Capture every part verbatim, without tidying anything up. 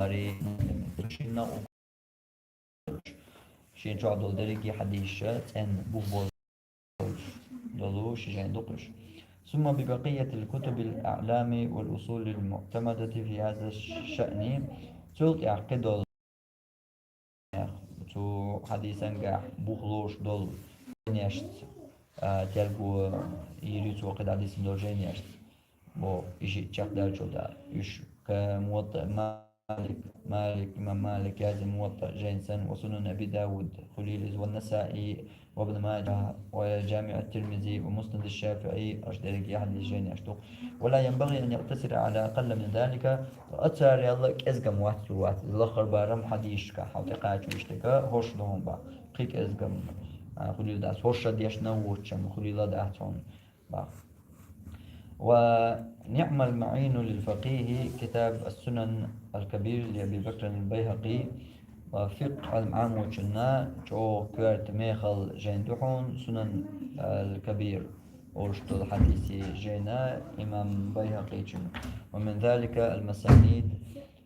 Бухари, шинна у-, шен чохь долу дерриге хьадисаш цӀена бух болуш долу ши жайна ду-кх уьш. ثم ببقية الكتب الأعلام والأصول المعتمدة في هذا الشأن. Цул тӀаьхьа кхидолу цу хьадисангахь бух лоруш долу жайнашца, а, терго йийр ю цо кхидӀа дисина долу жайнашца. Бо, и шиъ чекхдаьллачул тӀаьхьа. Уьш ка Муатта Малик, Малик, имам Малик язйина Муатта жайна санна, ва Сунан Аби Дауд, хуьлийла иза, ва Насаи, ва Ибн Маджа, ва Джамиъ ат-Тирмизи, ва Муснад аш-Шафиъи, аша дерриге хьадис жайнаш ду. ولا ينبغي أن يقتصر على أقل من ذلك. Оцарел кӀезгам вац лур вац. Иза лаххара барам хьадисашка хьал тӀекхача вуьш дерг хӀорш ду хьуна бах. Кхин кӀезгам, а, хуьлийла дац. ХӀорш а дешна воцучун хуьлийла дац хьуна бах. ونعم المعين للفقيه كتاب السنن الكبير لأبي بكر البيهقي. Ва фикъхӀ Ӏилма Ӏамочунна чӀогӀа коьрта мехала жайна ду хьуна Сунан ал-Кабир олуш долу хьадиси жайна имам Байхьакъичун. ومن ذلك المسانيد.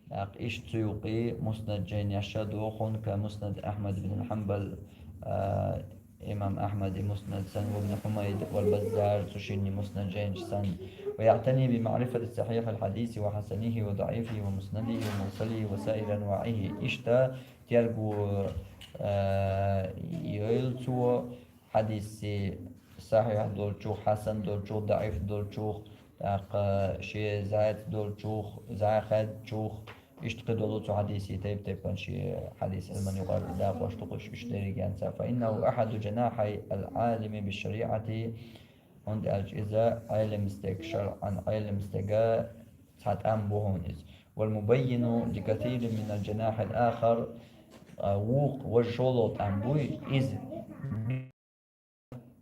ТӀаккха иштта цу юкъе муснад жайнаш а ду хьуна, ка Муснад Ахьмад бин Хьанбал, а, имам Ахьмади муснад санна, ва Ибн Хьумайд, вал Баззар, цу шинна муснад жайнаш санна. ويعتني بمعرفة صحيح الحديث وحسنه وضعيفه ومسنده ومرسله وسائر أنواعه. Иштта терго, а, йойла цо хьадисий сахьихь долчух, хьасан долчух, даӀиф долчух, тӀаккха шен зӀе долчух, зӀе хадчух, иштта кхидолу цу хьадисий тайп-тайпана шен хьадис Ӏилман юкъара дакъош ду-кх уьш, уьш дерриге а. فإنه أحد جناحي العالم بالشريعة, хӀунда аьлча иза Ӏелам стеган, шарӀан Ӏелам стеган цхьа тӀам бу хьуна иза. والمبين لكثير من الجناح الآخر, а, вукху важа шолгӀа тӀам буй, иза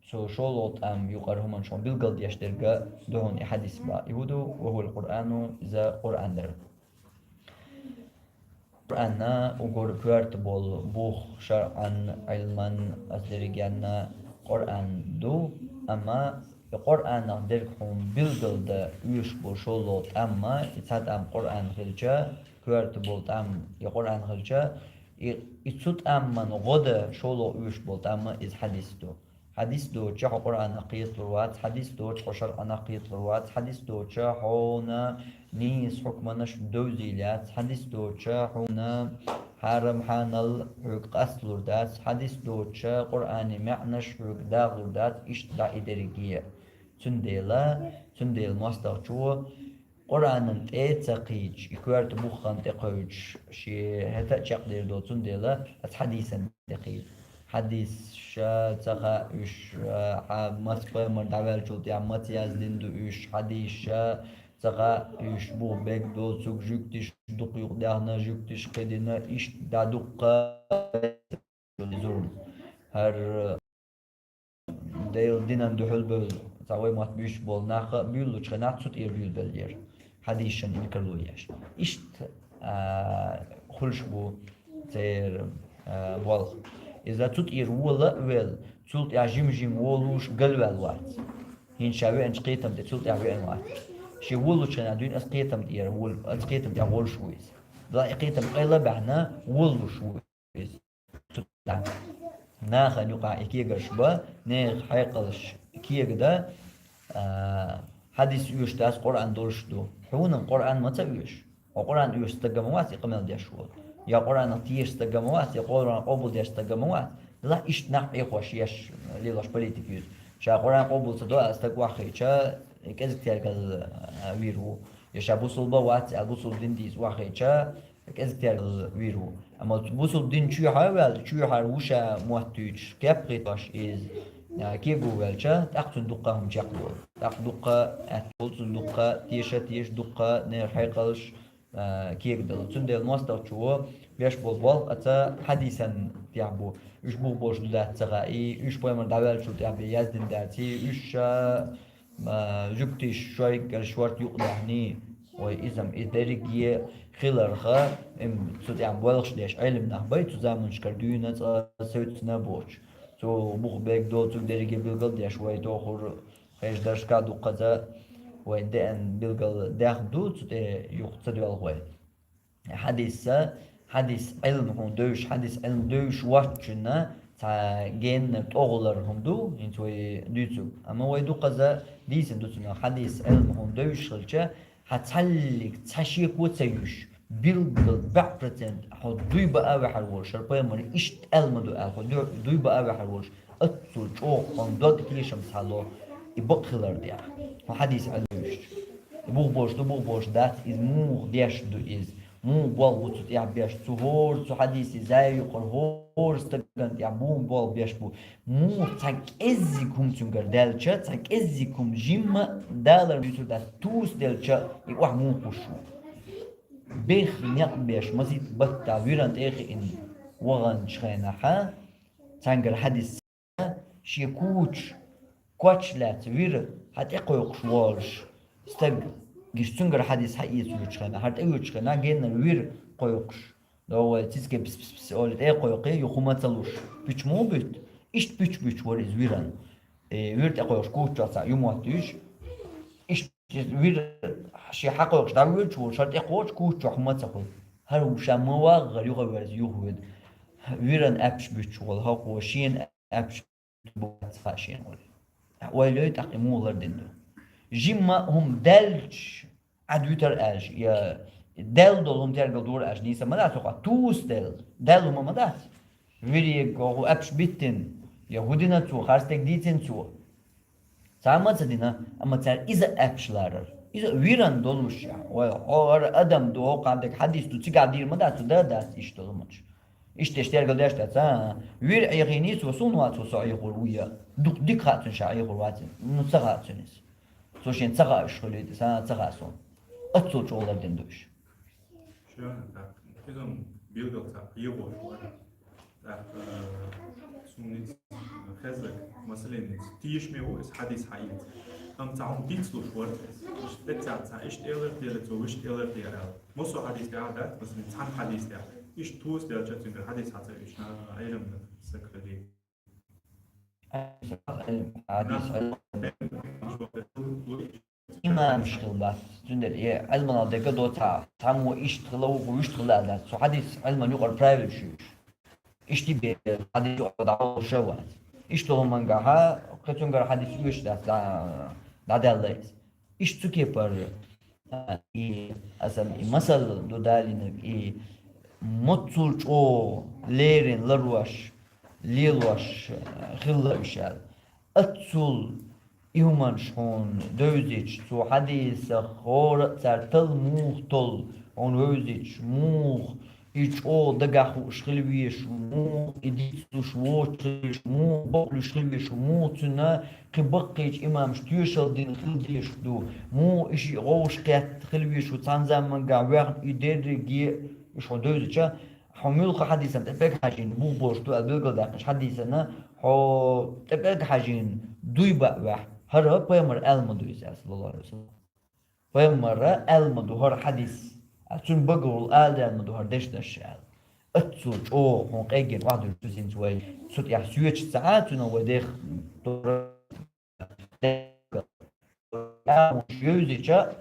цу шолгӀа тӀам юкъара хӀуманаш хьуна билгалдеш дерг ду хьуна и хьадис бах. И хӀун ду? وهو القرآن, иза Къуръан дара. Къуръанна уггар коьрта болу бух шарӀан, Ӏилман, аса дерригенна Къуръан ду, амма и Къуръанах дерг хьуна билгалдан оьшуш болу шолгӀа тӀам а, и цхьа тӀам Къуръан хилча, коьрта болу тӀам и Къуръан хилча, и, и цу тӀаман гӀо дан шолгӀа оьшуш болу тӀам а иза хьадис ду. Хьадис доцуча хьо Къуръанах кхеталур вац, хьадис доцуча хьо шарӀанах кхеталур вац, хьадис доцуча хьуна нийса хьукманаш довзийла яц, хьадис доцуча хьуна хьарам-хьанал хьоьга къасталур дац, хьадис доцуча Къуръанан маьӀнаш хьоьга дагӀалур дац, иштта дӀа и дерриге а. Цундела, цундела мостагӀчо Къуръанан тӀе а ца кхийдаш, и коьрта буххана тӀе кхевдаш, шен хӀета а чекхдер долу, цундела аса хьадисан тӀе кхийда. Хьадисаш а ца хаьа уьш, а, хьан маца пайхамар дӀаваьллачул тӀаьхьа маца яздина ду уьш, хьадисаш а ца хаьа уьш, бух бег доцург, жуьгтиш дукха юкъадаьхна, жуьгтиш кхидина, иштта дӀа дуккха зурма. ХӀара Делан динан дуьхьал бевлла, цхьа вай мотт буьйцуш болу нах а буьйлалучу хенахь цу тӀера буьйлабеллера. Хьадисашна инкарло еш. Иштта, а, хуьлуш бу церан, а, болх. Иза цу тӀера вола а велла, цул тӀаьхьа жим-жим волуш галваьлла вац. ХӀинца ша веанчу кхетам тӀе цул тӀаьхьа веана вац. Шен волучу хенахь дуьйна аса кхетам тӀера вол-, аса кхетам тӀехь волуш ву иза. Делахь и кхетам къайла а баьхна, волуш ву иза. Цу тӀехь нахана юкъахь и кегарш бан, нехан хьекъалш кегадан, а, хьадис оьшуш дац, Къуръан долуш ду. Хьуна-м Къуръан маца оьшу? Хьо Къуръан оьшу стаг а ма вац и къамел деш волу. Я Къуръанах теша стаг а ма вац, я Къуръан къобалдеш стаг а ма вац. Делахь иштта нах Ӏехош еш, лелош политика юьзу. Ша Къуръан къобал ца до аьлла стаг охьахиъча, кӀезиг тергал, а, вийр ву. Я ша бусулба вац аьлла, бусулба дин дийца охьахиъча, кӀезиг тергал вийр ву. Амма бусулба дин чоьхьа а ваьлла, чоьхьара ву ша мотт дуьйцуш, кеп а хӀиттош иза, а, кего ваьлча, тӀаккха цунна дуккха а хӀума чекхдолу. ТӀаккха дуккха а аьтту болу цунна, дуккха а теша а теша, дуккха а нехан хьекъалш, а, кегадала. Цундела мостагӀчо беш болу болх аса хьадисан тӀехь бу. Уьш бух болуш ду дац ца хаьий, уьш пайхамар дӀаваьллачул тӀаьхьа бен яздина дац, уьш ша а, жуьгтиш шайгара шорта юкъадаьхний, вай иза-м и дерриге а хиларха, им цу тӀехь болхаш деш Ӏелам нах бай, цу заманашкара дуьйна цкъа севцна а боцуш. Цу бух бег доцург дерриге а билгал а деш, вай тохур хеш даршка а дуккхаза вайн деана билгал даьхна ду, цу тӀе юха ца доьлху вай. Хьадиса, хьадис Ӏилма хьуна девзаш, хьадис Ӏилма девзаш воацачунна цхьа генна тӀогӀулар хӀума ду, хӀинца вай дуьйцу. Амма вай дукхаза дийцина ду цунах, хьадис Ӏилма хьуна девзаш хилча, хьа цхьаллиг цхьа шеко ца юьш, билггал бӀаь процент хьо дуй баа ваьхьар волуш, хӀара пайхамар иштта аьлла ма ду аьлла, хьо дуй, дуй баа ваьхьар волуш, аццул чӀогӀа хьуна дог тешам схьало, и бакъ хилар тӀехь. Хьо хьадис Ӏилма девзаш. И бух болуш ду, бух болуш дац, иза муха деш ду иза? Муха болх бу цу тӀехь беш? Цу хӀора, цу хьадисе зӀе юкъара хӀора стагана тӀехь муха болх беш бу? Муха цхьа кӀеззиг хӀума цуьнгара даьлча, цхьа кӀеззиг хӀума жимма а далар дуьйцур дац, туса делча, и охьа муха гӀуш ву? Бехк некъ беш, масийтта баттахь виран тӀе а хиъна ваханчу хенахьа, цуьнгара хьадис шен куча, коч лаьцна вира, хьа тӀе кхойкхуш волуш стаг, гиш цуьнгара хьадис хьаэца воьдучу хенахь, хьа тӀе воьдучу хенахь, геннара вира кхойкхуш. Довай цицке пс-пс-пс олий тӀе а кхойкхий, юха хӀума ца луш, пуьч муха буьту? Иштта пуьч буьтуш вара иза виран. Э, вира тӀе кхойкхуш куча чохь цхьа юм оттуьйтуш, иштта вира шен хьакхойкхуш дӀавоьдуш волуш, хӀара тӀе кхочу куча чохь хӀума ца хуьлу. ХӀара ву ша ма вагӀара юха а верза юха воьду. Виран аьппаш буьтуш волу хӀокхо шена аьппаш бу ца хаьа шена вара. Ойла йой, тӀаккха и муха лардина ду? Жимма а хӀума даьлча, Ӏад вуьтар аьлча, я даьлла долу хӀума тергал дора аьлча, нийса ма дац хӀокхо, туса даьлла, даьлла хӀума ма дац. Вирега хӀу аьппаш биттина, я хӀу дина цо, харцдерг дийцина цо. Цхьа а ма ца дина, амма цара иза а аьппаш ларар. Иза а виран долуш, вай, хӀора адам ду, хӀокхуьнан дерг хьадис ду, цигахь дийр ма дац, цу да а дац иштта долу хӀуманаш. Иштта иштта тергал деш дац, а? Вир Ӏехийний цо, суна вац цо со Ӏехур ву я? Дукха дика хаьа цуьнан ша Ӏехур вац. Ну, ца хаьа цуьнан иза. Цо шен ца хаьаш хуьлуьйту, сан ца хаьа суна. Аццул чӀогӀа лардина ду уьш. Шен, так, иза билгал ца Ӏехош вара. Так, э, суна ниц, э, хезраг, масалан, ниц, тешаме ву иза хьадис хьаэца. Амма цхьа хӀума дицлуш вара иза. Иштта цхьа, цхьа иштта элар тера, цо вуьшта элар тера аьлла. Массо а хьадис тӀехь а дац, масалан, цхьана хьадис тӀехь. Иштта туса делча цуьнгара хьадис хьаца уьш, а, Ӏелам дан саг хилий. Хьадис, имамаш хила бац. Цундела и Ӏилманал дерг а доцахьа, цхьаммо иштта хила, вукхо вуьшта хила а дац. Цу хьадис Ӏилман юкъара правилаш ю уьш. Иштта бен хьадис юкъара дӀаволуш а вац. Иштта хӀумангахьа, кхин цуьнгара хьадис оьшуш дац, дӀа-, дӀадаьлла иза. Иштта цу кепара, и, асан, и масал ду далийнарг, и моццул чӀогӀа леррина ларош, лелош хилла уьш аьлла. Аццул и хӀуманаш хьуна девзича, цу хьадисах хӀора а цара талла муха толлу хьуна вевзича, муха и чӀогӀа дагахь хууш хила везаш ву, муха и дицлуш воцуш хила везаш ву, муха бакълуьйш хила везаш ву, муха цуьнан кхин баккхийчу имамаша тоьшалла дина хила дезаш ду, муха и шиъ гӀовгӀаш кхетта хила везаш ву, цхьана заманчохь ваьхна и дерриге а, уьш хьуна девзича, хьо муьлхха хьадисана тӀе пӀелг хьажийна, бух болуш ду аьлла билгалдаьккхинчу хьадисана, хьо тӀе пӀелг хьажийна дуй баа ваьхьа, хӀара пайхамара аьлла ма ду иза, саллаллаху Ӏалайхи ва саллам. Пайхамара аьлла ма ду хӀара хьадис. А цуьнан багахула ала даьлла ма ду хӀара дешнаш аьлла. Аццул чӀогӀа хьуна къеггина охьадуьйцуш ду хӀинца вай. Цу тӀехь соьцуш ца Ӏа, цуьнан вай дех вевзича,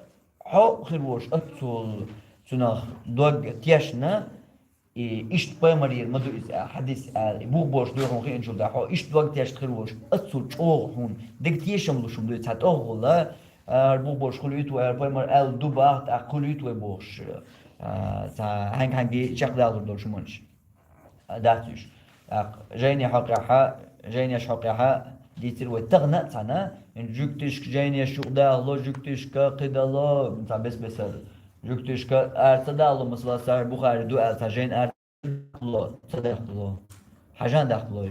хьо хир волуш аццул цунах дог тешна, и иштта пайхамарера ма ду иза, а, хьадис аьлла, и бух болуш ду хьуна хиъначул тӀаьхьа, хьо иштта дог тешна хир волуш, аццул чӀогӀа хьуна дегтешам луш хӀума ду иза, цхьа тӀогӀа гӀулла, а, хӀара бух болуш хуьлуьйту вай, хӀара пайхамар аьлла ду бахта, тӀаккха хуьлуьйту вай бохуш, а, цхьа хьаьнга-хьаьнга чекхдалур долуш хӀуманаш. А, дац уьш. ТӀаккха жайнаш хьокъехьа, жайнаш хьокъехьа дийцира вай тахана а цхьаьна, жуьгташка жайнаш юкъадахало, жуьгташка кхидӀало, цхьа бес-бесара. Жуьгташка ара ца дахало, масала, Сахьихь Бухари ду аьлла, цхьа жайна ара ца дахало, ца дахало. Хьажа а дахало.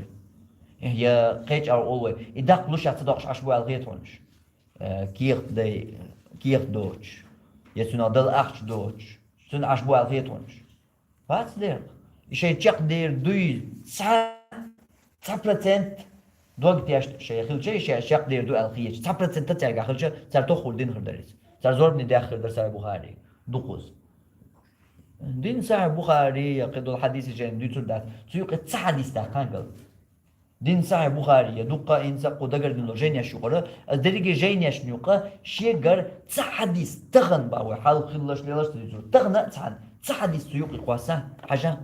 Я кхечӀара олу вай. И даккхалуш а ца доккхуш Ӏаш бу аьлла хета хьуна уьш. Э, кехат дай, кехат доцуш. Я цуьнах дала ахча доцуш. Цуьнан Ӏаш бу аьлла хета хьуна уьш. Вац дера. И шайн чекхдер дуй цхьа, цхьа процент дог тешна шайн хилча, и шайн чекхдер ду аьлла хеташ. Цхьа процент а цаьргахь хилча, цара тоххур дина хир дара иза. Цара зорбане даьхна хир дара Сахьихь Бухари. Дукхаза. Дина Сахьихь Бухари, я кхидолу хьадисаш жайна дуьйцур дац. Цу юкъе цхьа хьадис даьккхина гала. Дина Сахьихь Бухари, я дуккха а хӀинца а кху дагардина долу жайнеш юкъара, аса дерриге жайнешна юкъа шегара цхьа хьадис тахана бан вай хьалха хилларш, леларш ца дуьйцур. Тахана а цхьаьна. Ца хьадис цу юкъе кхосса, хьажа.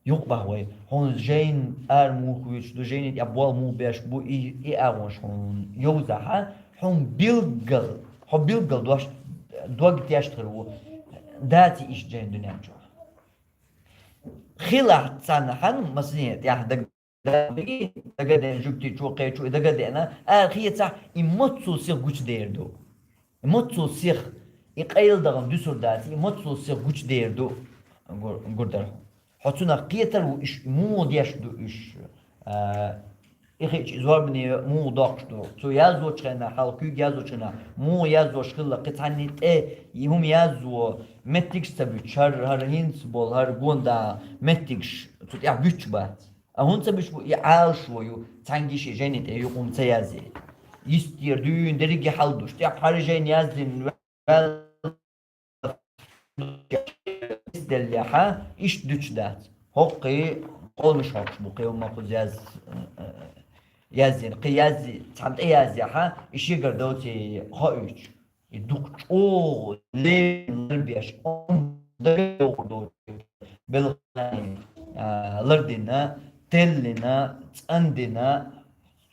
Юкъ бахь вай. Хьуна жайна ара муха вуьйцуш ду, жайна тӀехь болх муха беш бу, и, и агӀонаш хьуна йовзахь, хьуна билггал, хьо билггал дош, дог тешна хир ву, даций иштта жайна дуьнен чу. Хилахь цхьаннахьа, масане, тӀехь даг-, даг-, дага деана жуьгтичо, кхечо, и дага деана, ара хецахь, и маццул сиха гучудер ду. И маццул сиха, и къайладахана дуьсур дац, и маццул сиха гучудер ду, гур-, гурдар хьо. Хьо цунах кхетар ву, уьш муха деш ду уьш, а, и хиъча и зорбане муха доккхуш ду. Цо язочу хенахь, хьалха куьйга язочу хенахь, муха язъеш хилла, кхин цхьанне тӀе и хӀума язво, меттигаш ца буьтуш, хӀара, хӀара хӀинца болу, хӀара гонда меттигаш цу тӀехь буьтуш бац. А хӀунда ца буьтуш бу, и Ӏалашо ю, цхьаьнгге шен жайни тӀе юкъа хӀума ца язъе. Йистера дуьйна дерриге хьал душ, тӀехь хӀара жайна яздина, деллехьа, иштта дуьтуш дац. ХӀокхий къомаш хьокхуш бу, кхин хӀума кхуза яз-, яздина, кхин язъе, цхьанна тӀе язъехьа, и шегара доций хоуьйтуш. И дукха чӀогӀа лерина ларбеш, онда дагайогӀур доцу белхале, а, лардина, теллина, цӀандина,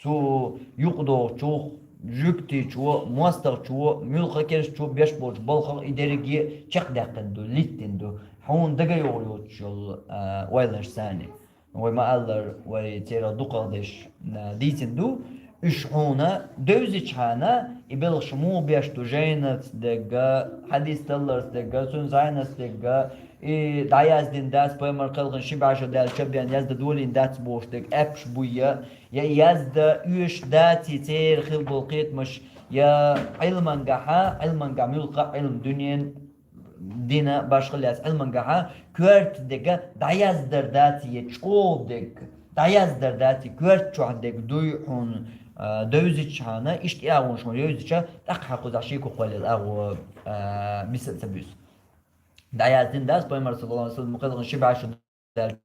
цу юкъадогӀучух, жуьгтичо, мостагӀчо, муьлхха керстачо беш болчу балхах и дерриге чекхдаьккхина ду, литтина ду. Хьуна дагайогӀур йоцуш йолу, а, ойланаш санна. Вай ма-аллара, вай церан дукхахдеш, а, дийцина ду. Уьш хьуна девзичхьана, и белхаш муха беш ду, жайнаца дерг а, хьадис талларца дерг а, цуьнан зӀенаца дерг а, и дӀаяздина дац, пайхамар кхелхина ши бӀе шо даьлча бен яздан долийна дац бохуш дерг аьлла буй, я, я яздан оьшуш даций церан хилла болу кхетамаш, я Ӏилмангахьа, Ӏилмангахь муьлхха а Ӏилма дуьнен дина башхалла яц Ӏилмангахьа, коьрта дерг дӀаяздар даций, я чӀогӀа дерг дӀаяздар даций, коьрта чохь дерг дуй хьуна, а, девзичхьана, иштта и агӀонаш хьуна йовзича, тӀаккха хьан кхузахь шеко кхоллаелла агӀо, а, миса а ца буьсу. ДӀаяздина дац, пайхамар, саллаллаху Ӏалайхи ва саллам, кхелхина ши бӀе шо даьлча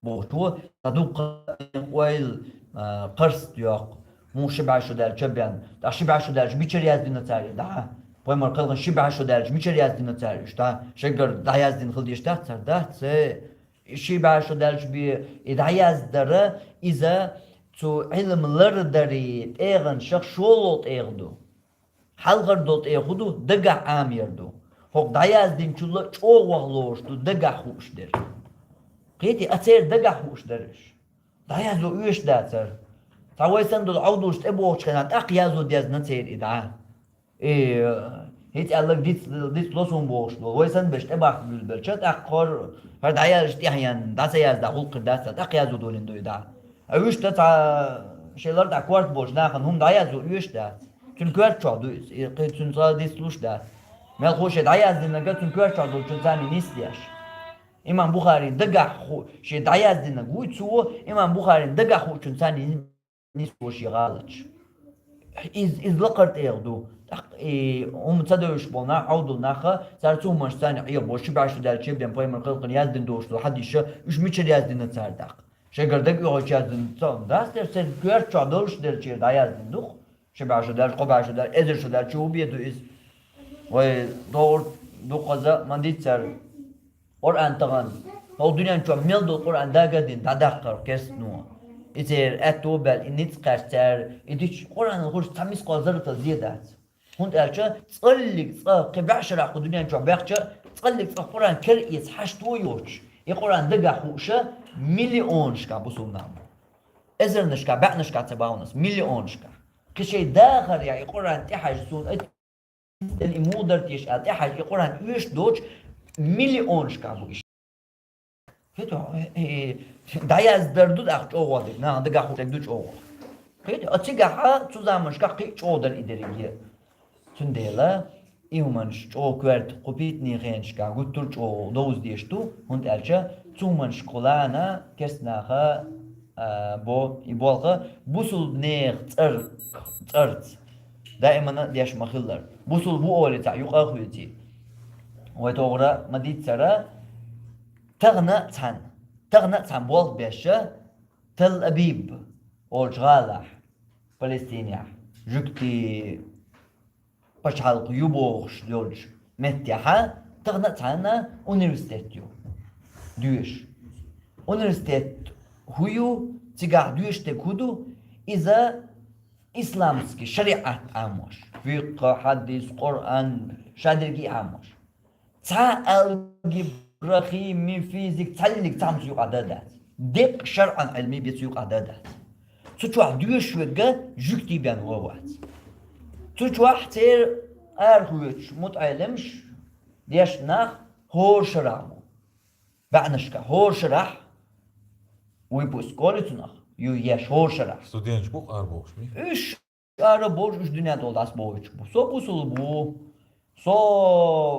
бохучо, сан дуккха ойла, а, кхарст йоккху, муха ши бӀе шо даьлча бен. ТӀаккха ши бӀе шо даьлча мичара яздина цара и дӀа? Пайхамар кхелхина ши бӀе шо даьлча мичара яздина цара уьш дӀа? Шегара дӀаяздина хила дезаш дац цара, дац, э? Ши бӀе шо даьлча бен и дӀаяздара, иза цу Ӏилма лардарий тӀегӀанашах шолгӀа тӀегӀа ду. Хьалхара долу тӀе хӀун ду, дагахь Ӏамаяр ду. ХӀокху дӀаяздинчул а чӀогӀа ваха лоруш ду дагахь хууш дерг. Кхетий, а церан дагахь хууш дара уьш. ДӀаязо оьшуш дацара. Цхьа вай санна долу Ӏовдалш тӀебогӀучу хенахь тӀаккха язо дезна церан и дӀа. И, хӀинца аьлларг диц-, дицло суна бохуш долу. Вай санна берш тӀебахка буьйлабелча, тӀаккха хӀара, хӀара дӀаяздеш тӀаьхьа янна, дӀа ца яздан гӀуллакх хир дац, тӀаккха язо долийна ду и дӀа. А уьш дан цхьа шайн лар тӀехь корта болчу нахана хӀума дӀаязо оьшуш дац. Цуьнан коьрта чохь ду иза, и кхин цуьнан цкъа дицлуш дац. Мелхо шен дӀаяздинарг цуьнан коьрта чохь долчун царна нисдеш. Имам Бухарин дагахь ху-, шен дӀаяздинарг вуй цо, имам Бухарин дагахь хуучун царна нисдеш шен гӀалаташ. Из, иза лакхара тӀегӀа ду. ТӀаккха и хӀума ца девзаш болу нах, Ӏовдал наха, цара цу хӀуманаш царна Ӏехабо, ши бӀе шо даьлча бен пайхамар кхелхина яздина долуш долу хьадисаш, уьш мичара яздина цара тӀаккха? Шегара дага оьгӀуьйтуш яздина ца дац дера, церан коьрта чохь долуш делчера дӀаяздина ду-кх. Ши бӀе шо даьлча, кхо бӀе шо даьлча, эзар шо даьлча, хӀун бен ду иза? Вай догӀур дуккхаза ма диццара. Къуръан тахана, хӀокху дуьнен чохь мел долу Къуръан дага а дина, дӀадаккхара керстано. И церан аьтто а баьлла, и ницкъ кхаьчча цара, и дича Къуръанан хуьлуш цхьа мискъал зарратал зе дац. ХӀунда аьлча цкъаллиг цкъа, кхин бӀе шарахь кху дуьнен чохь баьхча, цкъаллиг цкъа Къуръан кара эца хьашт а йоцуш, и Къуръан дагахь хууша миллионашкахь бусулба нах бу. Эзарнашкахь, бӀаьннашкахь ца бахьанас, миллионашкахь. Кхин шайн дахарехь и Къуръан тӀехьажа суна ат-, и муха дара теша аьлла, тӀехьажа и Къуръан оьшуш доцуш миллионашкахь бу иштта. ХӀета, э, э, дӀаяздар ду тӀаккха чӀогӀа дерг, нахана дагахь хууш дерг ду чӀогӀа. ХӀета, а цигахь а цу заманашкахь кхин а чӀогӀа дара и дерриге. Цундела и хӀуманаш чӀогӀа коьрта кху питанийн хенашкахь гуттар а чӀогӀа довза дезаш ду, хӀунда аьлча цу хӀуманашкахула а керста наха, а, бо, и болх бусулба нехан цӀар-, цӀарца даимана деш ма-хиллара. Бусулба ву олий цхьаъ юкъа а хуьйций. Вай тохара ма-диццара, тахана а цхьаьна, тахана а цхьаьна болх беш, Тел-Абиб олучу гӀалахь, Палестинехь, жуьгтийн пачхьалкх ю бохуш йолчу меттехьа, Тахана цхьана университет ю. Доьш. Университет хӀу ю, цигахь доьшург хӀу ду, иза исламский шариӀат Ӏамош. ФикъхӀ, хьадис, Къуръан, шадерг а Ӏамош. Цхьа алгебра, хими, физик, цхьаллиг цхьамца юкъахь дан дац. Деккъа шарӀан Ӏилми бен цу юкъахь дан дац. Цу чохь доьшуш верг жуьгтий бен ван вац. Цу чохь церан арахоьцуш мутаӀелимаш деш нах хӀора шарахь бу. БаьӀнашка хӀора шарахь, выпуск олу цунах, ю еш хӀора шарахь. Студенташ бу арабохуш, ми? Уьш ара бохуш, уьш дуьнен тӀехула дӀасабохуьйтуш бу. Со бусулба ву, со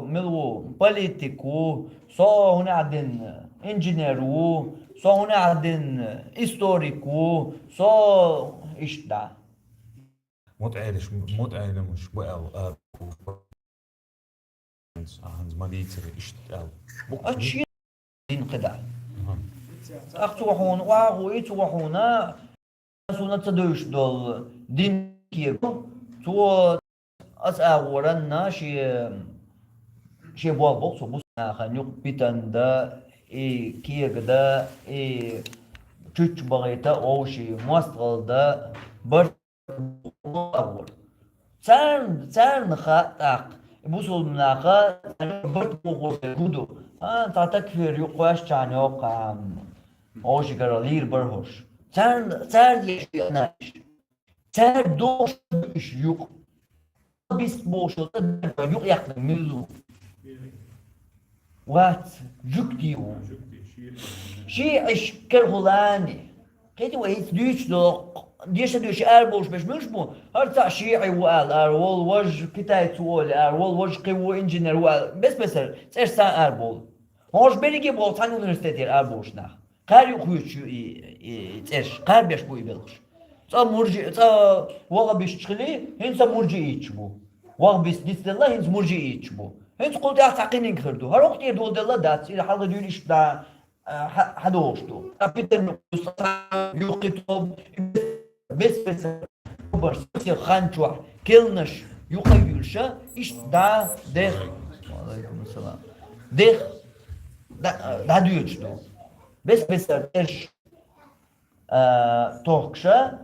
мила ву, политик ву, со хӀунда аьлла инженер ву, со хӀунда аьлла историк ву, со иштта. МутаӀелимаш, мутаӀелимаш бу аьлла, а, хӀинца ма дийцира иштта аьлла. Бу- Ачи дин кхидӀа. Аха. ТӀаккха цо хьуна охьахуй, цо хьуна суна ца девзаш долу дин кегу. Цо аса агӀоранна шен, шен болх боху цо бусулба нахана юкъа питана дан, и кега дан, и чучча бахийта, овший мостагӀалла дан, барт агӀор. Царна, царна хаьа тӀаккха, бусулба наха барт бохург хӀу ду. А, цхьа такфир юкъахь кхоьссича йоккху, овшигара лийр бара хӀорш. Царна, цара деш ю аьлла. Цара дохуш ду уьш юкъа. Бис бохуш йолу цӀа юкъа яьккхина муьллу. Вац, жуьгтий ву. ШиӀаш карахулани. Кхетий вай, хӀинца дуьйцуш доху, деша дуьйцуш ара бохуш берш муьлш бу? ХӀара цхьаъ шиӀи ву аьлла ара волу, важа китайц ву олий ара волу, важа кхин ву инженер ву аьлла. Бес-бесара цӀерш цхьаъ ара болу. ХӀорш берриге боху цхьана университетера ара бохуш нах. Кхара юкъахь хуьйцуш ю и, и, и цӀерш, кхара беш бу и белхаш. Цкъа муржи, цкъа вахабисташ хили, хӀинца муржииташ бу. Вахабист дицделла, хӀинца муржииташ бу. ХӀинца кхул тӀехь цхьа кхиниг хир ду. ХӀара хӀокху тӀера доладелла дац, иза хьалха дуьйна иштта, а, хьа-, хьадохуш ду. Ткъа питана юккъе тоба, бес-бесара барш, хан чохь, келнаш юкъа юьлша, иштта дӀа, дех. Валайкум ассалам. Дех, дӀа-, дӀадоьдуш ду. Бес-бесара цӀерш, а, тохкуша,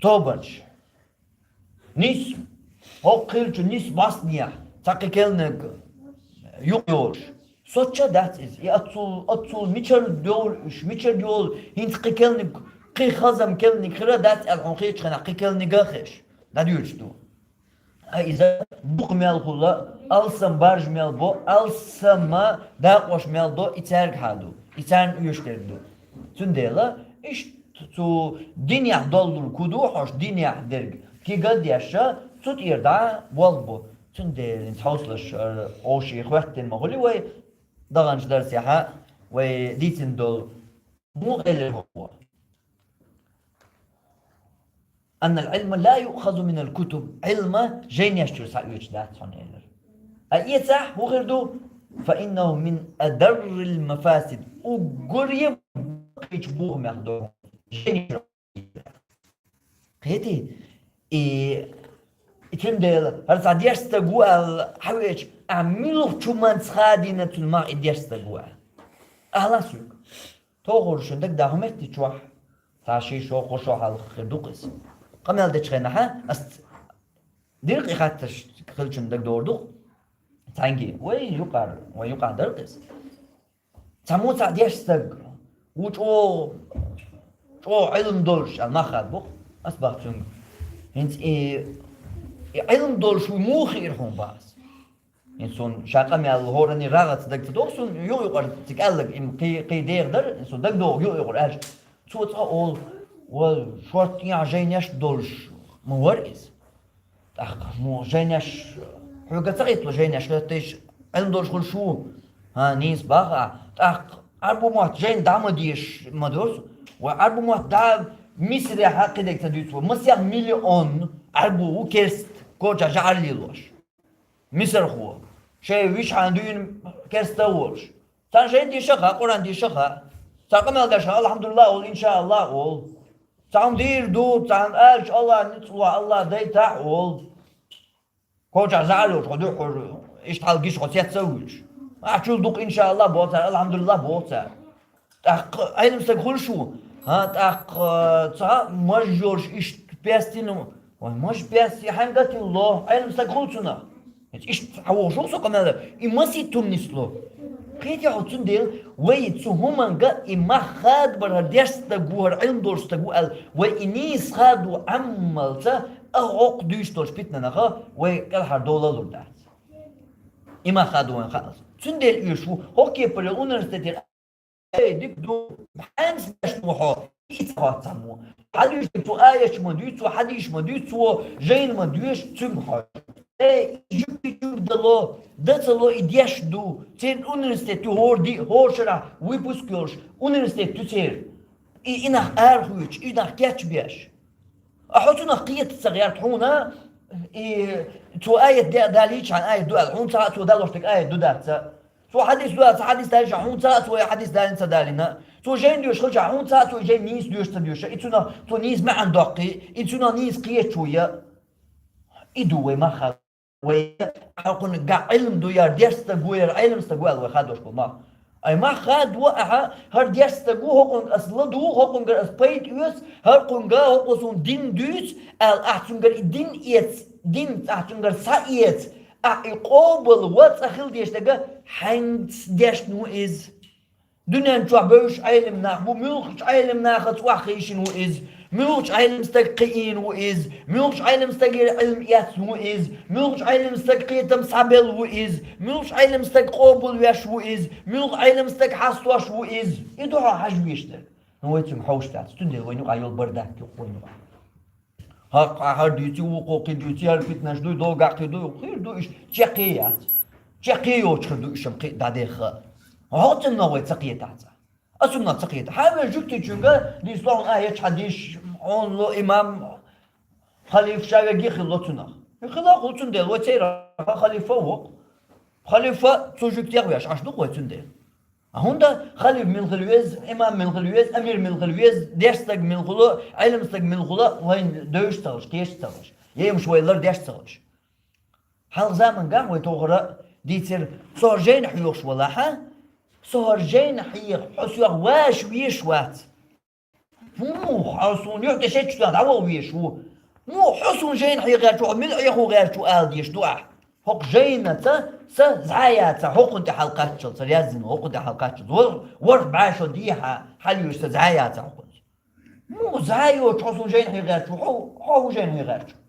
тобанаш. Нис, хӀокху хилча нис баснехь, цхьа кхин келниг юкъа йолуш. Соцча дац иза. И оццул, оццул мичара йолу уьш, мичара йолу, хӀинца кхин келниг, кхин хазам келниг хира дац аьлла, хьуна хетачу хенахь кхин келниг а хезаш, дӀадоьдуш ду. А иза дукха мелхула, алсам баржа мел бо, алсамма дакъош мел до, и цаьргахьа ду, и царна оьшуш дерг ду. Цундела, иштта цу динехь доллург хӀу ду, хьош динехь дерг кига а дешша, цу тӀера дӀа болх бу. Цундела хӀинца хьовсалаш, э, овший хӀоьттина ма хуьлий вай, даханчу дарсехьа вай дийцина долу. Муха элира хӀокхо? «Аннал Ӏилма ла юъхазу минал кутуб», Ӏилма жайнеш чуьра схьаоьцуш дац хьуна элира. А эцахь хӀун хир ду? «Фа иннаху мин адаррил мафасид», уггаре баккхийчу бохамех ду. Жайнеш чуьра. Кхетий? И, и цундела, хӀара цхьа деш стаг ву аьлла, хьан веача, ахьа муьлхачу манца хадийна цунна мах и деш стаг ву аьлла? Ахьа лан соьга. Тохур шун дагадахьа метте чохь, цхьа ши шо, кхо шо хьалха хир ду-кх иза. Къамел дечу хенахьа, ас диркъа и хаттарш хилчун дагадогӀур ду-кх. Цхьаьнгге, вай юкъара, вай юкъахь дара-кх иза. Цхьаммо цхьаъ деш стаг, ву чӀогӀа, чӀогӀа Ӏилма долуш аьлла, мах хадабо-кх. Ас бах цуьнга. ХӀинца и, и Ӏилма долуш ву муха хиира хьуна бах ас? ХӀинца суна ша къамел хӀоранний рагӀаца дага ца догӀу, суна юкъа-юкъара цига аьлларг, и кхин, кхин деха дара, хӀинца суна дагадогӀу юкъа-юкъара аьлча. Цо цкъа олу, ва шортта тӀехь жайнеш долуш ма вара иза. ТӀаккха, ну, жайнеш, хьоьга ца хӀиттало жайнеш хӀоьттийша, Ӏилма долуш хуьлуш ву? ХӀан, нийса бах а. ТӀаккха, Ӏарбо мотт жайна дӀа ма дезаш ма дара со. Вай Ӏарбо мотт дӀа Мисарехь кхидерг ца дуьйцу вай. Масех миллион Ӏарбо ву керста, коча жӀар лелош. Мисархо, шайн виш хьан дуьйна керста а волуш. Царна шайна деша а хаьа, Къуръан деша а хаьа. Цхьа къамел деш хаьа, «Алхьамдулиллах» олу, «Иншааллах» олу. Цхьа хӀума дийр ду, цхьа хӀума аьлча, «Аллах ницкъ ло, Аллах дайтахь» олу. Кочахь зӀар йолчу хьо дуьххьара Иштта хьалгиш хьо сецавуьлуш. Ахьчул дукха, иншааллахӀ, боху цара, алхьамдулиллахӀ, боху цара. ТӀаккха Ӏелам стаг хуьлуш ву? ХӀа, тӀаккха ца маж йолуш иштта пестина ву. Вай, маж пести хьаьнга тилло? Ӏелам стаг хуьлу цунах? Иштта хьан вохуш ву со къамел? И масийтта хӀума нисло. Кхетий хьо, цундела вай цу хӀуманга и мах хадабар хӀара дерш стаг ву, хӀара Ӏилма долуш стаг ву аьлла, вай и нийса хадо Ӏамалца, а хӀокху дуьйцуш долчу питанаха вай кӀелхьардовла лур дац. И мах хадо вайн хаалц. Цундела оьшуш ву, хӀокху кепара университетера, эй, дика ду, хьаьнца дешна ву хьо, и ца хоттам ву. Хьан дуьйцу, цо аяташ ма дуьйцу, цо хьадисаш ма дуьйцу, цо жайна ма доьшу, цуьнга хьожу. Э, и жуьгти чуьнга дало, дан ца ло, и деш ду. Церан университет ю хӀора ди, хӀора шарахь выпуск йолуш, университет ю церан. И, и нах арахоьцуш, и нах кечбеш. А хьо цунах кхета ца гӀерта хьуна, и цо аят де а далийча, хьан аят ду аьлла, хьуна ца хаьа цо далош дерг аят ду дац. Цо хьадис ду аьлла, ца хьадис далийча, хьуна ца хаьа цо и хьадис далийна ца далийна. Цо жайна доьшуш хилча, хьуна ца хаьа цо и жайна нийса доьшу ца доьшу. И цунах цо нийса маьӀна доккхий, и цунах нийса кхеташ ву я. И ду вай мах хадо. Вай хьокхуьнга Ӏилма ду яра, дерш стаг ву яра, Ӏелам стаг ву аьлла вай хадош болу мах. Ай мах хадо ахьа, хӀара дерш стаг ву, хӀокхуьнга ас ладугӀу, хӀокхуьнгара ас пайда оьцу, хӀокхуьнга хӀокхо суна дин дуьйцу аьлла, ахьа цуьнгара и дин эца, дин ахьа цуьнгара схьаэца, ахьа и къобал ван цкъа хила дезаш дерг хьаьнца дешна ву иза. Дуьнен чохь бевзаш Ӏелам нах бу, муьлхачу Ӏелам нахаца охьахийшина ву иза, муьлхачу Ӏелам стаг кхиийна ву иза, муьлхачу Ӏелам стагера Ӏилма эцна ву иза, муьлхачу Ӏелам стаг кхетам схьабелла ву иза, муьлхачу Ӏелам стаг къобалвеш ву иза, муьлхачу Ӏелам стаг хьастош ву иза. И ду хьо хьажа веш дерг. Ну, вай цуьнга хьовш дац, цундела вайна юкъахь йолу бардак ю вайна юкъахь. ХӀокхо хӀара дуьйцу, вукхо кхин дуьйцу, хӀара питанаш дуй, догахь кхин дуй, хир ду уьш, чекхе яц. Чекхе йоцуш хир ду уьш-м кхин дӀадехха. ХӀокху цунах вай ца кхетахь цкъа. Ас цунах ца кхета. Хьан вер жуьгтичуьнга дийцало хьуна аят, хьадис, хьуна ло имам халифа ша верг хилла цунах. И хила хуьлу, цундела вай церан халифа а воккху. Халифа цу жуьгтех веш Ӏаш ду вай цундела. ХӀунда халифа мила хила веза, имам мила хила веза, амир мила хила веза, деш стаг мила хуьлу, Ӏелам стаг мила хуьлу, вайна девзаш ца хилча, кхеташ ца хилча, емаш вай лардеш ца хилча. Хьалха заманахь вай тохара дийцира, со хӀара жайна хьоьхуш валахь, со хӀара жайна хьеха, хьо соьх ваша везаш вац. Муха хьо суна юьхь тӀе шечча дӀаваха везаш ву? Муха хьо суна жайна хьеха гӀерташ ву, хьо мила хьеха гӀерташ ву ала дезаш ду ахь? ХӀокху жайнаца сан зӀе яцахь, хӀокхунна тӀе хьалакхаччалц, сан яздина хӀокхунна тӀе хьалакхаччалц, ворхӀ, ворхӀ бӀе шо дехьа хьалаюьйш сан зӀе яцахь хӀокхунца. Муха зӀе йоцуш хьо суна жайна хьеха гӀерташ ву, хьо, хьо хӀун жайна хьеха гӀерташ ву?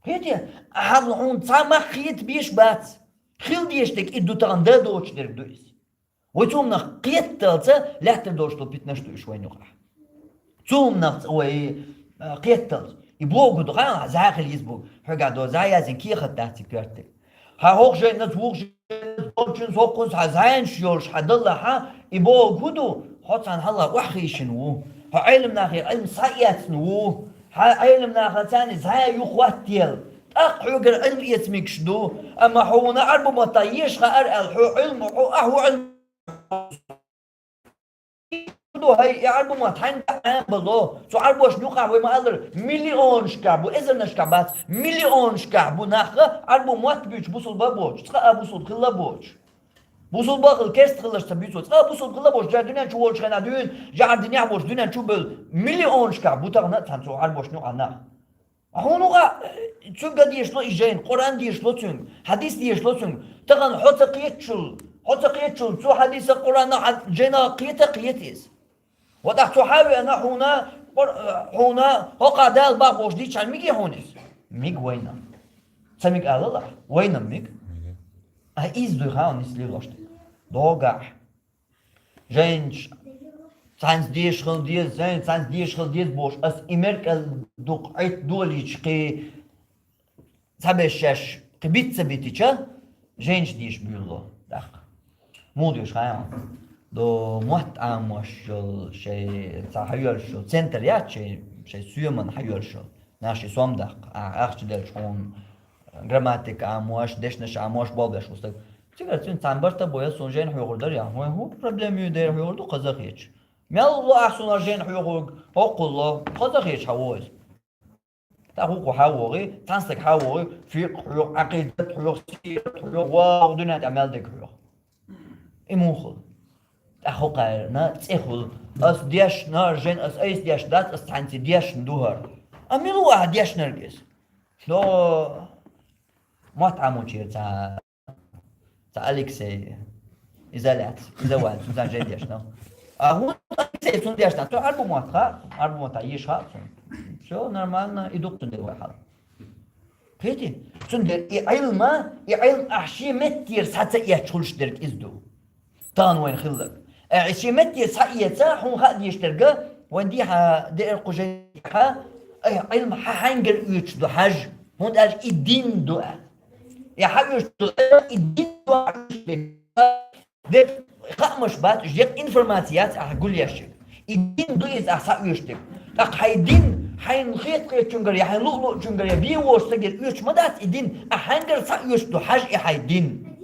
Кхетий, ахьа хьуна цхьа мах кхета беш бац. Хила дезаш дерг и ду тахана, дан доцуш дерг ду иза. Вай цу хӀуманах кхетталца лаьттара долуш долу питанаш ду уьш вайна юкъахь. Цу хӀуманах ц-, вай, а, кхетталца. И бохург ду, хьан зӀе хила иза бу, хьоьгахь до зӀе язйина кехат дац и коьртаниг. Хьан хӀокху жайнаца, вукху жайнаца, долчуьнца, хӀокхунца хьан зӀенаш йолуш хьан даллахь, и бохург хӀун ду, хьо царна хьалха охьахийшина ву, хьо Ӏелам нахера Ӏилма схьаэцна ву, хьан Ӏелам нахана царна зӀе юхахӀоттаелла, тӀаккха хьоьгара Ӏилма эца мегаш ду, амма хьуна Ӏарбо маттахь езаш хаьара аьлла, хьо Ӏилма, хьо ахьа ву Ӏилма ду, хӀай, и Ӏарбо мотт хьаьнга Ӏамабало? Цу Ӏарбошна юкъахь вай ма-аллара, миллионашкахь бу, эзарнашкахь бац, миллионашкахь бу нах, Ӏарбо мотт буьйцуш бусулба а боцуш, цкъа а бусулба хилла а боцуш. Бусулба а хилла, керста хиларш ца буьйцу, цкъа а бусулба хилла а боцуш, ша дуьнен чу волчу хенахь дуьйна, жаӀар динехь а боцуш, дуьнен чу а бевлла, миллионашкахь бу тахана а цхьана цу Ӏарбошна юкъахь нах. Хьуна гӀа, цуьнга дешало и жайна, Къуръан дешало цуьнга, хьадис дешало цуьнга. Тахана хьо ца кхетачул, хьо ца кхетачул, цу хьадиса, Къуръана, хьа-, жайна кхета а кхета иза. Ва тӀаккха цо хьан а веана, хьуна, Къур-, хьуна хӀокхахь Дала бохуш дийцча, хьан миге хьуна иза? Миг вайна. Ца миг алал ахь, вайна миг. А иза дуй хьан нислий лош дерг? ДогӀахь. Жайнаш цхьаьнца деша хила деза, жайнаш цхьаьнца деша хила деза бохуш, ас и меркӀал дукха Ӏитта долийча кхин цхьаберш шаьш кхин бита ца битича, жайнаш деша буьйлало даккха. Муха деша хаьий хьуна? До мотт Ӏамош йолу шайн цхьа хьайоьллуш йолу центр яц шайн, шайн соьман хьайоьллуш йолу. Нах ши сом даккха, а, ахча делча хьуна грамматика Ӏамош, дешнаш Ӏамош болх беш ву стаг. Цигара цуьнца цхьаьна барт а бой, ас суна жайна хьоьхур дара, яхь. Вай хӀун проблема ю, дера хьоьхур ду кхаза а хеташ. Мел ло ахь суна жайна хьоьхург, хӀоккхул ло, кхаза а хеташ хьан ву иза. ТӀаккха хӀокхо хьавогӀий, цхьан стага хьавогӀий, фикъхӀ хьоьху, Ӏакъидат хьоьху, сират хьоьху, ва хӀокху дуьнен тӀа мел дерг хьоьху. И муха хул? ТӀаккха хӀокхарна цӀи хул. Ас дешна, жен, ас айса дешна дац, ас цхьаьнца дешна ду хӀара. А мила ву ахьа дешнарг иза? Со мотт Ӏамочера цхьа Цхьа Алексей. Иза лаьцна, иза ваьлла, цунна жай дешна. А хӀун Алексей цунна дешна? Цо Ӏарбу мотт хаьа, Ӏарбу мотт еш хаьа цунна. Всё нормально, и ду-кх цундела вай хьал. Кхетий? Цундела и Ӏилма, и Ӏилма ахь шен меттера схьа ца эцча хуьлуш дерг иза ду. Тахана вайна хилларг. Э, шен меттера схьа эца, хьуна хаа дезаш дерг, вайн дехьа деара кху жайнашка, э, Ӏилма хьа хьаьнгара оьцуш ду хьажа, хӀунда аьлча и дин ду аьлла. Э, хьаоьцуш ду, э, и дин ду хьаоьцуш дерг. Дерг хаамаш бац, уж дерг информаци яц ахьа гулъеш дерг. И дин ду иза ахьа схьаоьцуш дерг. ТӀаккха хьайн дин, хьайна хетахетачунгара, я хьайна луъ-луъчунгара, я бен волчу стагера оьцуш ма дац и дин, ахьа хьаьнгара схьаоьцуш ду хьажа и хьайн дин.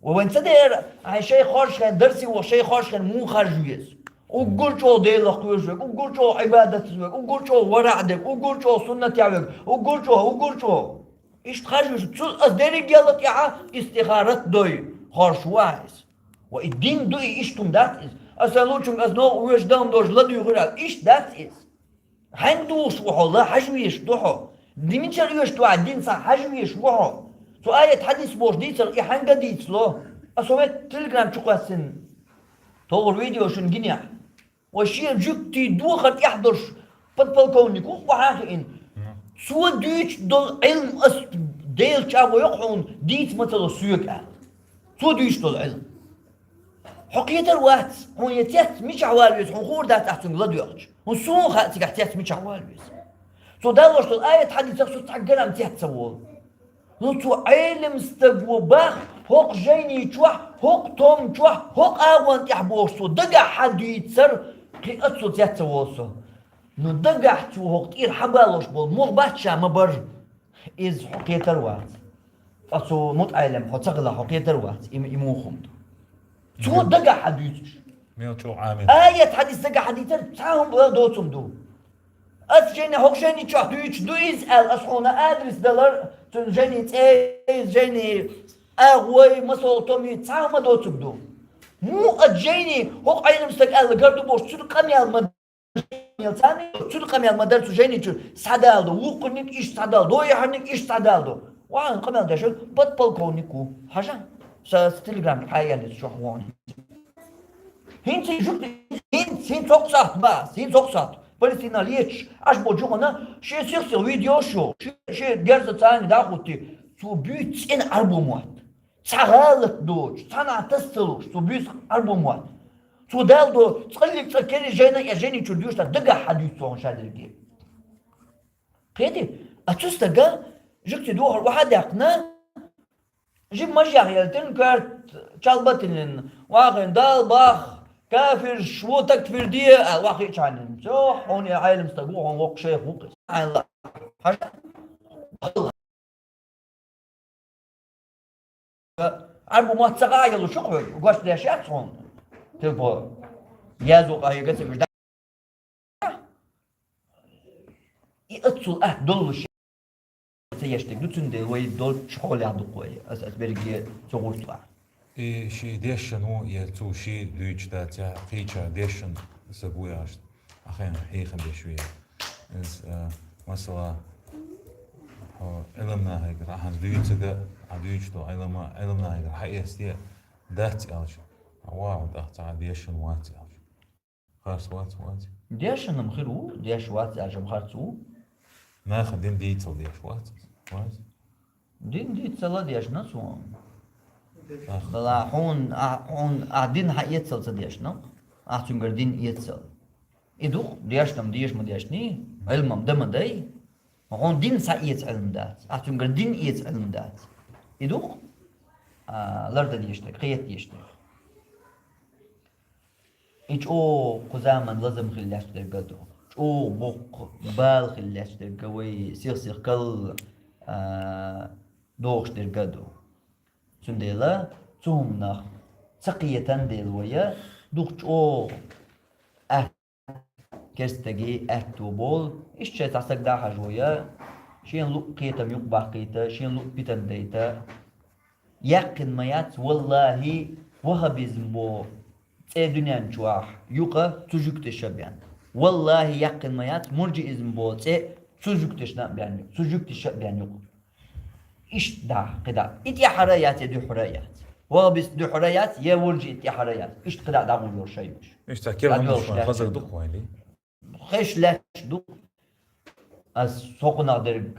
Ва вайн ца дера, хьайн шайн хоржахен, дарсе воху шайн хоржахен муха харжа веза? Уггар чӀогӀа Делах кхоьруш верг, уггар чӀогӀа Ӏибадатца верг, уггар чӀогӀа вараӀ дерг, уггар чӀогӀа суннатехь верг, уггар чӀогӀа, уггар чӀогӀа. Иштта харжа веза. Цул ас дерригелла тӀехьа истихарат дой, хоржуш ву ахьа иза. Ва и дин ду и, иштта хӀума дац иза. Аса лучунга ас новкъа воьжуш дан долуш ладуьйгӀира аьлла, иштта дац иза. Хьаьнга духуш ву хьо, ла хьажа везаш ду хьо. Ди мичара оьшуш ду ахьа, дин схьа хьажа везаш ву хьо. Цу аят хьадис бохуш дийцар, и хьаьнга дийцало. Аса хӀун ветта телеграм чу кхоьссина. Тохур видео шуна гинехь. Ва шен жуьгтий дохар тӀехь долуш подполковник ву, вахьа а хиъна. Цо дуьйцуш долу Ӏилма ас Делан чӀагӀо йоккху хьуна дийца ма ца ло соьга аьлла. Цо дуьйцуш долу Ӏилма. Хьо кхетар вац, хьуна я цец мичахь вала веза, хьуна хуур дац ахь цуьнга ладоьгӀча. ХӀун суна хаьа цигахь цец мичахь вала веза. Цо далош долу аят хьадисах со цхьа грамм цец ца волу. Ну цо Ӏелам стаг ву бах, хӀокху жайни чохь, хӀокху томма чохь, хӀокху агӀон тӀехь бохуш цо дагахь хьадуьйцур, кхин а цо цец ца волу со. Ну дагахь цо хӀокху тӀера хьабалош болу мух бац ша ма барра. Иза хьо кхетар вац. Ткъа цу мутаӀелам хьо ца хилахь, хьо кхетар вац, и, и муха хӀума ду. Цо дагахь хьадуьйцуш. Мел чӀогӀа Ӏамийна. Аят хьадис дагахь хьадийцар, цхьа хӀума доцург ду. Ас шайна хӀокху шайни чохь дуьйцуш ду иза аьлла, ас хьуна адрес далар, цуьнан жайни цӀе, иза жайни агӀой, масолтоми, цхьа хӀума доцург ду. Муха ас жайни хӀокху Ӏелам стаг аьлла гар ду бохуш, цуьнан къамел ма Царна цуьнан къамел ма-дарра цу жайни чу схьадалдо, вукхуниг иштта схьадалдо, яхьаниг иштта схьадалдо. Вахан къамел деш подполковник ву. Хьажа, сан телеграм хьаяьллис чохь вон. ХӀинца жуьгти, хӀинца, хӀинца хӀокху сахьт бац, хӀинца хӀокху сахьт. Палестина леташ, Ӏаш болчу хана, шен сих-сих видеош йо, шен, шен герза царна дӀахӀутти, цо буьйцу цӀена Ӏарбо мотт. Цхьа гӀалат доцуш, цхьанхьа тас ца лууш, цо буьйцу Ӏарбо мотт. Цо далдо, цкъа лиг цкъа керри жайна а, жайни чуьра дуьйцуш, дагахь хьадуьйцу цо хьуна ша дерриге. Кхетий? А цу стага, жуьгти духар вахьа а даьккхина, жима мажех яьлла тина коьрта чалба а тиллина, вахийна Дала бах, кафирш ву, такфир де, аьлла, вахийчхьана. Цо, хьуна и Ӏелам стаг ву, хьуна воккха шайх ву-кх иза. Хьайна ла-, хьажа. Ӏарбу мотт ца гӀайгӀа луш ю хьоьга, гочдеш яц хьуна. Телефон. Язу къахьега ца вуьш. И аццул атта доллуш ца еш дерг ду, цундела вай долчу хьолехь ду-кх вай. Ас, ас берриге ца гӀуртахь. И ши дешшан ву, я цо ши дуьйцуш дац, я кхечара дешшан са гу яшна. Ахьа хьехам беш ве. Иза, а, масала, хьо Ӏилманахьигара ахьа дуьйцург, ахьа дуьйцуш долу Ӏилма, Ӏилманахьигара хьаэцде дац аьлча, хьан вахьа тӀаккха цхьа дешшан вац аьлча. Харц вац, вац. Дешшан-м хир ву, деш вац аьлча-м харц ву. Наха дин дийцал деш вац, вац. Дин дийцал а дешна суна. Ах. Дала хьуна, а, хьуна, а, дин хьан эцал ца дешна, ахь цуьнгара дин эцал. И ду-кх, дешнам деша ма дешний, Ӏилмам дан ма дай. Хьуна дин схьаэца Ӏилма дац, ахь цуьнгара дин эца Ӏилма дац. И ду-кх, а, лардан дешнарг, кхета дешнарг. И чӀогӀа кху заман лазам хила лаьтташ дерг а ду. ЧӀогӀа боккха бала хила лаьтташ дерг а, вай сих-сих кал, а, дохуш дерг а ду. Цундела цу хӀуманах ца кхетан дела вай, дукха чӀогӀа атта керстаге аьтто болу, иштта шайн цхьа стаг дӀахьажо я, шен луъ кхетам юкъ баккхийта, шен луъ питан дайта. Яьккхина ма яц, валлахӀи, ваххабизм бо цӀе дуьнен чохь юкъа цу жуьгташа а бен. ВаллахӀи, яьккхина ма яц, муржиизм бо цӀе цу жуьгташна а бен юкъа, цу жуьгташа а бен юкъа. Иштта дӀа, кхидӀа. И тӀаьхьара а яц, я дуьхьара а яц. Ваххабист дуьхьара а яц, я муржиит тӀаьхьара а яц. Иштта кхидӀа дӀагӀур йолу шайбаш. Иштта керланаш ДӀадоьлхуш вайн хазар ду-кх вайн. Хеш лаьтташ ду. Ас хӀокхунах дерг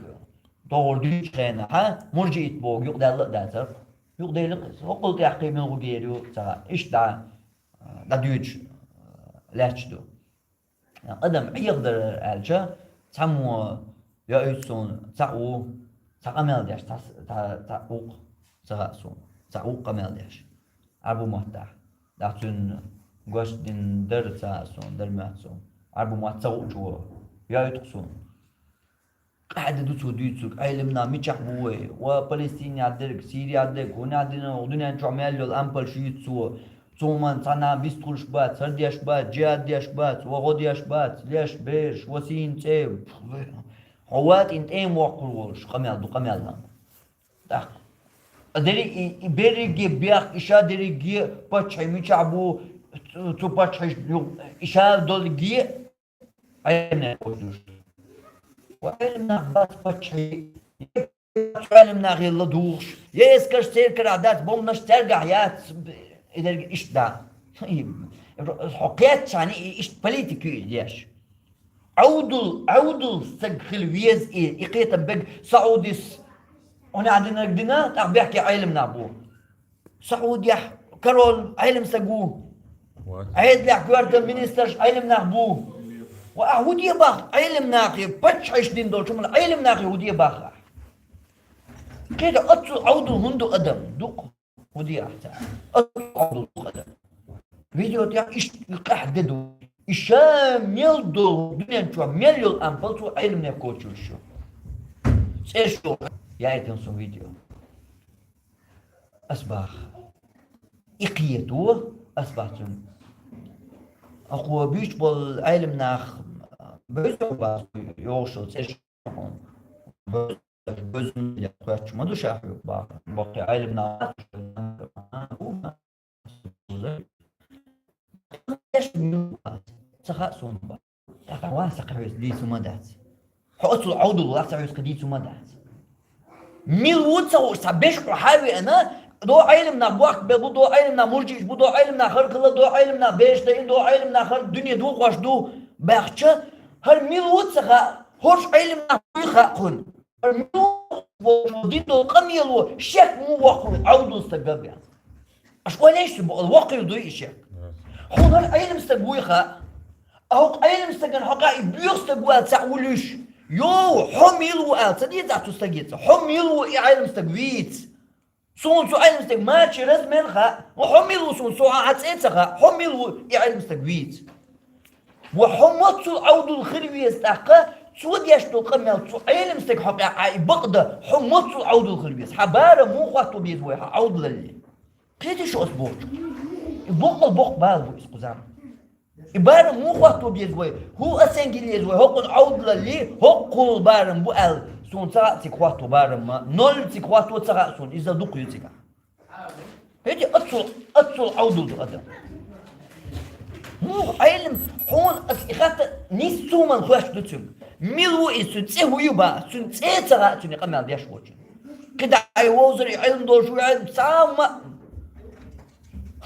тохур дуьйцучу хенахь, муржиит боху юкъадаьлла а дацара. Юкъаделира иза. ХӀокхул тӀехь кхин мила гӀур ю ца хаьа. Иштта дӀа, дӀадуьйцуш лаьтташ ду. Адам Ӏехадар аьлча, цхьаммо йоуьйту суна, цхьаъ ву, цхьа къамел деш, цхьа, цхьа, цхьаъ ву-кх, ца хаьа суна, цхьаъ ву-кх къамел деш. Ӏарбу маттахь. ТӀаккха цуьнан гочдина дара ца а суна, дара моьтту суна. Ӏарбу мотт ца хуучо йоуьйту-кх суна. Къаьхьа де ду цо дуьйцург, Ӏелам нах мичахь бу вай? Ва Палестинехь дерг, Сирехь дерг, хӀунда дина, дуьнен чохь мел йолу ампал шуьйцу цо. Цо ма цхьана бистхуьлуш бац, хӀара деш бац, джихад деш бац, ва гӀо деш бац, леш, бераш, ва сийна цӀе. Хьо ватӀина тӀема воккхур волуш, къамел ду, къамел дан. ТӀаккха. Дерриг и, и берриге бехк, и ша дерриге паччахьий мичахь бу, цу, цу паччахьаш ю, и ша долиге Ӏелам нах кхочуш. Ва Ӏелам нах бац паччахьий, я цу Ӏелам нахе ладугӀуш, я эскарш церан карахь дац, бомбанаш цаьргахь яц, и дерг иштта дац. Хьо кхетчахьана и иштта политика ю и деш. Ӏовдал, Ӏовдал стаг хила веза и, и кхетам бега Саудис, хӀунда динарг дина, тӀаккха бехке Ӏелам нах бу. Саудехь король Ӏелам стаг ву. Вот. Ӏедалехь коьртан министрш Ӏелам нах бу. Ва ахь хӀун де боху Ӏелам нахе, паччахьаш дина долчу хӀуманна Ӏелам нахе хӀун де боху ахь? Кхета, оццул Ӏовдал хӀунда ду адам? Ду-кх. ХӀун де ахь цара? Оццул Ӏовдал ду адам. Видео тӀехь иштта къаьхьа де ду. И ша мел долу, дуьнен чохь мел йолу ампал цо Ӏелам нех кочуьйтуш ю. ЦӀераш йолу яийтина суна видео. Ас боху, и кхето, ас боху цуьнга. Ахьа буьйцуш болу Ӏелам нах бевза бац йогӀуш йолу цӀераш. Бевза, бевза хьоьттуш ма ду ша хьоьга боху. Баккхий Ӏелам нах. Ца хаьа суна боху. ТӀаккха ван сан кхин хьоьца дийца хӀума дац. Хьо оццул Ӏовдал валахь, сан хьоьца кхин дийца хӀума дац. Мила ву ца хууш, цхьа беш хьо хьа а веана, до Ӏелам нах бохк бе бу, до Ӏелам нах муржиаш бу, до Ӏелам нах хӀара хилла, до Ӏелам нах бераш дайина, до Ӏелам нах хӀара дуьне дохош ду баьхча, хӀара мила ву ца хаьа, хӀорш Ӏелам нах буй хаьа кхунна. ХӀара мила ву волчо дина долу къамело шек муха воккхур ву Ӏовдал стаг бен. Аша ойла еш цу боху, воккхур дуй и шек. Хьуна хӀара Ӏелам стаг вуй хаьа. А хӀокху Ӏелам стагана хьокъехь и боьха стаг ву аьлла цхьаъ вуьлуьйш, йо, хьо мила ву аьлла ца деза ахь цу стаге цкъа? Хьо мила ву и Ӏелам стаг вийца? Суна цу Ӏелам стаг мачи размер хаьа, ва хьо мила ву суна, со хьан цӀе ца хаьа, хьо мила ву и Ӏелам стаг вийца? Ва хьо моццул Ӏовдал хир веза тӀаккха, цо деш долу къамел цу Ӏелам стаг хьокъехь Ӏа и бакъда, хьо моццул Ӏовдал хир веза? Хьан барам муха хӀотто беза вай хьан Ӏовдалалле? Кхетий шу ас бохучух? И боккъал боккха бала бу иза кхузахь. И барам муха хӀотто беза вай? ХӀун оценка йина еза вай хӀокхуьнан Ӏовдалалле, хӀокхул барам бу аьлла, суна ца хаьа цига хӀотто барам ма, ноль цига хӀотто ца хаьа суна, иза дукха ю цигахь. ХӀетий, оццул, оццул Ӏовдал ду адам. Муха Ӏелам, хьуна ас и хатта нисса цу хӀуманна хоьттуш ду цуьнга. Мила ву иза, цуьнан цӀе хӀун ю боху, цуьнан цӀе а ца хаьа цуьнан и къамел деш волчун. КхидӀа и вовзар, и Ӏилма долуш ву, Ӏилма цхьа а ма.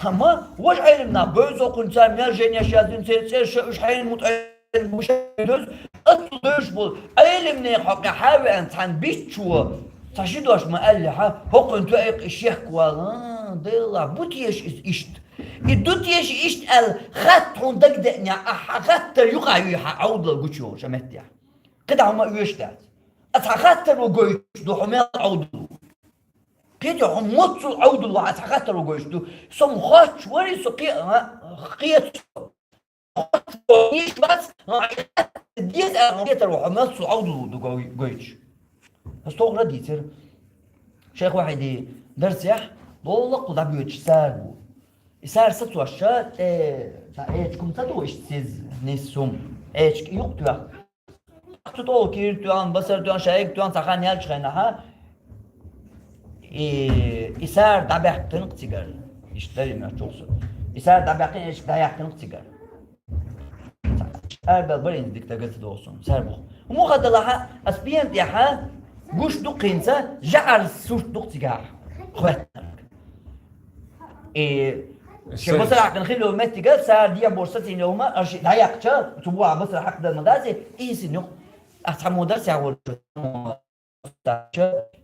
Амма важа Ӏелам нах бевза кхунца, мел жайнеш яздина, церан цӀераш уьш хьенан мутӀа Ӏелам бу шайн доьза, аццул доьзуш болу Ӏелам нехан хьокъехь хьа а веана цхьана битчо, цхьа ши дош ма-аьллехьа, хӀокхуьнан тоьа кхин шек вала, а, Делахь, бу теша иза иштта? И ду теша иштта аьлла, хатта хьуна дагадеанехь, ахьа хаттар юкъахь юй хьан Ӏовдалалла гучуйолуш а меттехь? КхидӀа хӀума оьшуш дац. Ас хьан хаттаро гойтуш ду хьо мел Ӏовдал ву? Кхетий, хьо моццул Ӏовдал ву, ас хьан хаттаро гойтуш ду? Со ма хоттуш варий, со кхе-, а, кхета со. Иштта бац, деза аьлла хетар ву, хьо мел цу Ӏовдал ву ду гой-, гойтуш. Ас тохара а дийцира. Шайх Вахьиди дарсехь, лолла кху дӀабоьдуш цара бу. И цара сацош ша, тӀе, цхьа эчиг хӀума ца ду, иштта сиз, нисса хӀума. Эчиг юкъа тоьхна. Цу тӀолу кийра тоьхна, басар тоьхна, шайга тоьхна, цхьа хан яьлча хенахь, и, и сар дӀабаьккхина-кх цигара. Иштта дарий моьттуш со. И сар дӀабаьккхина, иштта дӀаяьккхина-кх цигара. Арабаьлла бара хӀинца дика дага ца догӀу суна, сар бу-кх. ХӀун хӀун дан лаьа, ас пена тӀехь гуш ду-кх хӀинца, жӀаран сурт ду-кх цигахь хӀоьттинарг. И шен басар хьаькхна хилла йолу меттигал сар дехьа бохуш сацийна йолу хӀума, аша дӀаяьккхича, цу бухахь басар хьаькхна ма дац, и сина юкъа. Ахь цхьаммо дара сехьа волчу,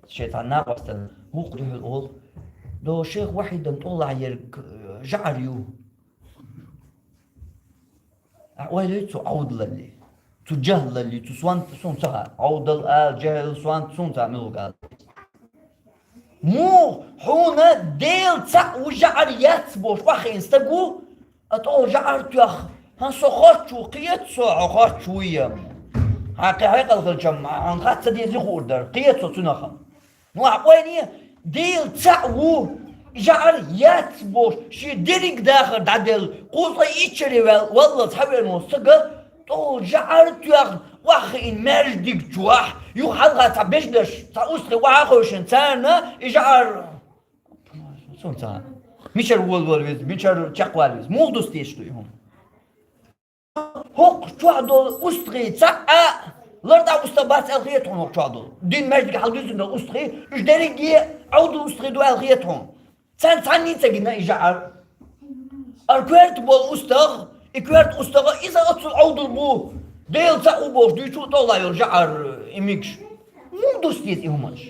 шен цхьана накъостана, вукху дуьхьал олу: «До шайх Вахьидан тӀуллахь ерг, э, жӀар ю». Ахь ойла йой цу Ӏовдалалле, цу жахӀалалле, цу сонта суна ца хаьа. Ӏовдал ала, жахӀал, сонта суна ца хаьа, муьлхарг ала. Муха хьуна Дела цхьаъ ву, жӀар яц бохуш охьахиъна стаг ву, а тӀо жӀар тоьхна, хӀан, со хоттуш ву, кхета со, хьо хоттуш вуй-м. Хьан кхин хьекъал хилча-м, хьуна хатта ца дезий хуур дара, кхета со цунах-м. Ну, ахь ойла е, Дела цхьаъ ву, жӀар яц бохуш, шен дерриг дахар дӀаделла, кхузткъе итт шаре вал-, валлалц хьавеана волу стага, тӀо жӀар тоьхна, охьахиъна маьждиг чохь, юха хьалха цхьа бежнаш, цхьа устагӀий охьахевшина, царна и жӀар, цунна ца, мичара волавала веза, мичара чекхвала веза, муха дустийша ду и хӀума? ХӀокху чохь долу устагӀий цхьаъ а лар дӀа устагӀа бац аьлла хета хьуна хӀокху чохь долу. Дин маьждиг хьалдуьйцина долу устагӀий, уьш дерриге а Ӏовдал устагӀий ду аьлла хета хьуна. Царна цхьанна а ца гина и жӀар. Ара коьрта болу устагӀа, и коьрта устагӀа, иза оццул Ӏовдал бу, Дела цхьаъ ву бохуш дуьйцу тӀоллахь йолу жӀар и мегаш. Муха дуста деза и хӀуманаш?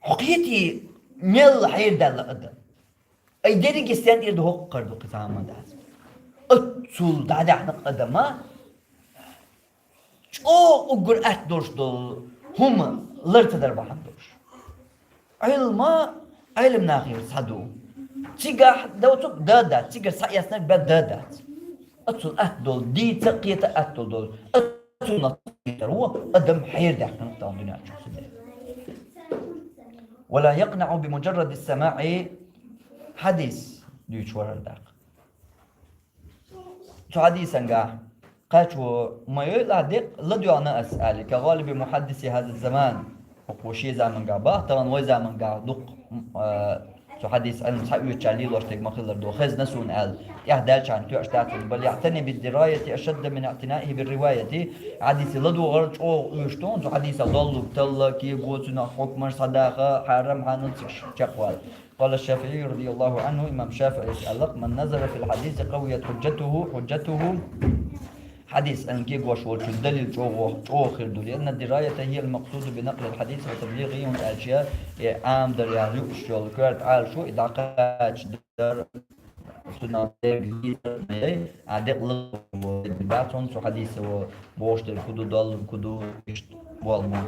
Хьо кхетий, мел хьерадаьлла адам. Ай, дерриге стен тӀера ду хӀокху кхара ду кхин цхьа а ма дац. Оццул дӀадаьхьна-кх адама, чӀогӀа уггар атта долуш долу хӀума лар ца дар бахьана долуш. Ӏилма, Ӏилма нахера схьаду. Цигахь доцург да дац, цигара схьаэцнарг бен да дац. Оццул атта долу, дийца а, кхета а атта долу. Оццул нах ву, адам хьерадаьккхина тахана дуьнен чу. ولا يقنع بمجرد السماع. Хьадис дуьйцуш вара даккха. Цу хьадисангахь кхачо ма йойла декъ, ладоьгӀна ас аьлла, كغالب محدثي هذا الزمان. ХӀокхо шен замангахь бах, тахана вай замангахь дукха, а, цу хьадис Ӏилма схьаоьцуча лелош дерг ма-хиллара ду, хезна суна аьлла, тӀехь даьллачарна тоьаш дацара. بل يعتني بالدراية أشد من اعتنائه بالرواية. Хьадисе ладогӀар чӀогӀа оьшуш ду, цу хьадисах доллург талла, кего, цуьнах хьукмаш схьадаха, хьарам, хьанал чекхвала. قال الشافعي رضي الله عنه, имам ШафиӀис аьлла-кх: من نظر في الحديث قويت حجته، حجته. Хьадис Ӏилма кегош волчун далил чӀогӀа, чӀогӀа хир ду. لأن الدراية هي المقصود بنقل الحديث وتبليغه, хӀунда аьлча и Ӏамадар яхь юуш йолу коьрта Ӏалашо и дӀакхача дар, цунах дерг лийцар ма яй, а декъала бац хьуна цу хьадисо бохуш дерг хӀун ду, доллург хӀун ду, иштта болу мо.